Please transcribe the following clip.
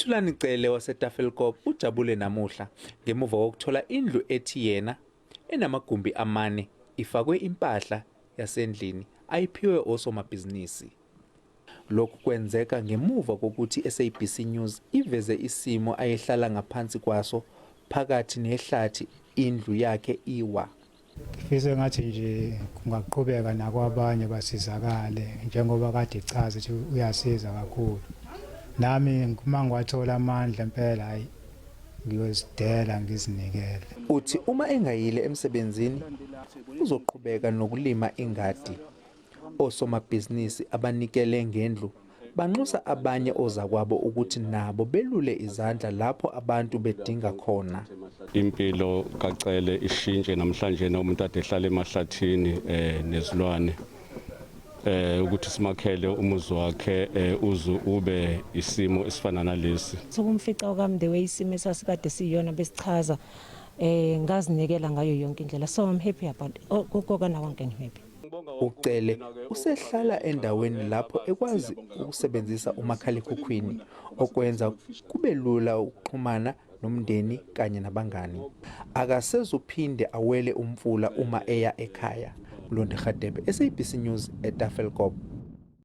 UThulani Cele waseTafelkop ujabule namuhla ngemuva kokuthola indlu ethi yena enamagumbi amane ifakwe impahla yasendlini ayiphiwe osomabhizinisi. Lokhu kwenzeka ngemuva kokuthi iSABC News iveze isimo ayehlala ngaphansi kwaso phakathi nehlathi indlu yakhe iwa. Ngifisa engathi nje kungaqhubeka nakwabanye basizakale njengoba kade echaza ukuthi uyasiza kakhulu. Nami uma ngiwathola amandla impela hayi ngiyozidela ngizinikele. Uthi uma engayile emsebenzini uzoqhubeka nokulima ingadi. Osomabhizinisi abanikele ngendlu banxusa abanye ozakwabo ukuthi nabo belule izandla lapho abantu bedinga khona. Impilo kaCele ishintshe namhlanje umuntu ade ehlala emahlathini nezilwane ukuthi simakhele umuzi wakhe uze ube isimo esifana nalesi. Sokumfica kwami the way isimo esasikade siyona besichaza ngazinikela ngayo yonke indlela, so I'm happy about kokana konke, ngi-happy. UCele usehlala endaweni lapho ekwazi ukusebenzisa umakhalekhukhwini okwenza kube lula ukuxhumana nomndeni kanye nabangani. Akasezuphinde awele umfula uma eya ekhaya. Mlondi Radebe, SABC News, eTafelkop.